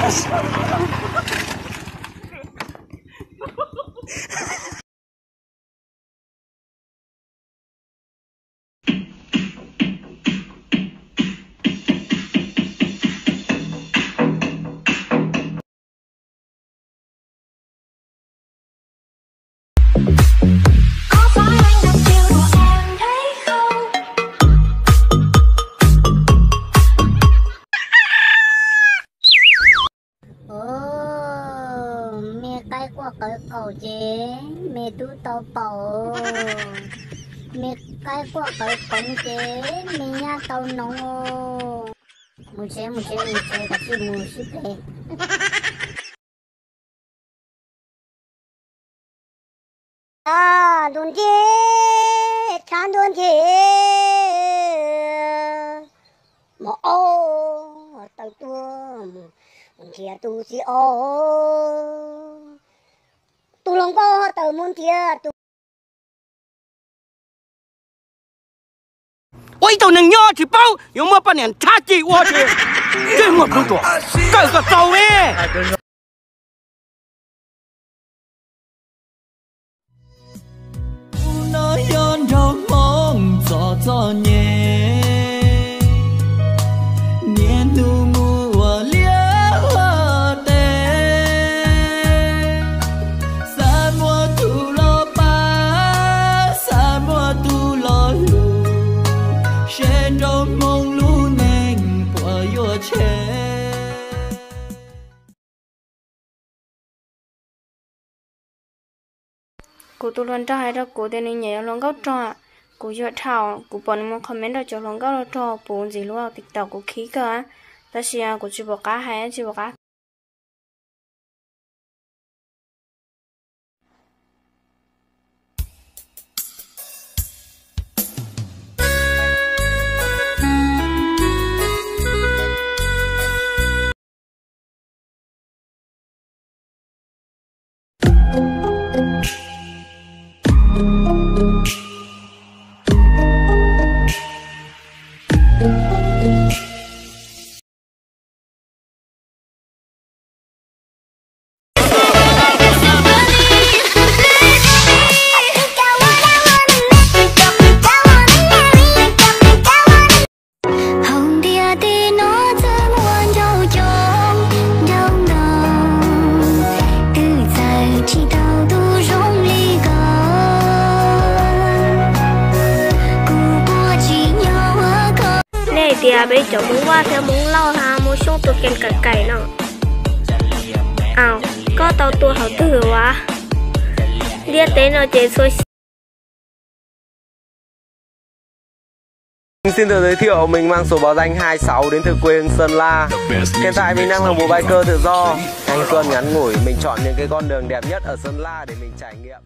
Ov, me qaib quaj qawv qaum ces me tub tau paum. Me qaib quaj qawv qeev ces me nyab tau noov. Mus tsev, mus tsev, mus tsev, kav tsij mus sib pem. Ntuj nti, tshav ntuj nti, mos ob tawm tuaj mus nrhiav tus txiv os. Tus hluas nkauj tawm mus nrhiav tus. Ua ib tug neeg nyob tsis paub yuav muab poj niam nrhab ci ua tsis, ntsej muag plhu ruam, kawm kom txaus me. Hnub no yog nraug hmoob txom txom nyem, niaj hnub mus ua liaj ua teb, xav muaj tus los pab, xav muaj tus los hlub, seb nraug hmoob lub neej puas yuav tshev. Kuv tus hluas nraug hais rau kuv tias nws nyiam yuav hluas nkauj rog, kuv yuav dhau, kuv pom nws mus comment rau cov hluas nkauj rog puv ntxiv lub TikTok kuv khib kawg, tab sis kuv tsis pom qab hais, tsis pom qab. Hauv ntiaj teb no txawm muaj ncauj coob ncauj ntau, twb txawm tsis tau tus zoo li koj. Kuv puas tsim nyog ua koj. Nej hais tias peb cov Hmoob Vaj thiab Hmoob Lauj ha muaj xyoob tua kees kawm kaim no. Au, koj tau tua hauv twg ua? Ntiaj teb no ces txhua xyoo. Xin tự giới thiệu, mình mang số báo danh hai sáu đến từ quê hương Sơn La. Hiện tại mình đang là một biker tự do. Thanh xuân ngắn ngủi, mình chọn những cái con đường đẹp nhất ở Sơn La để mình trải nghiệm.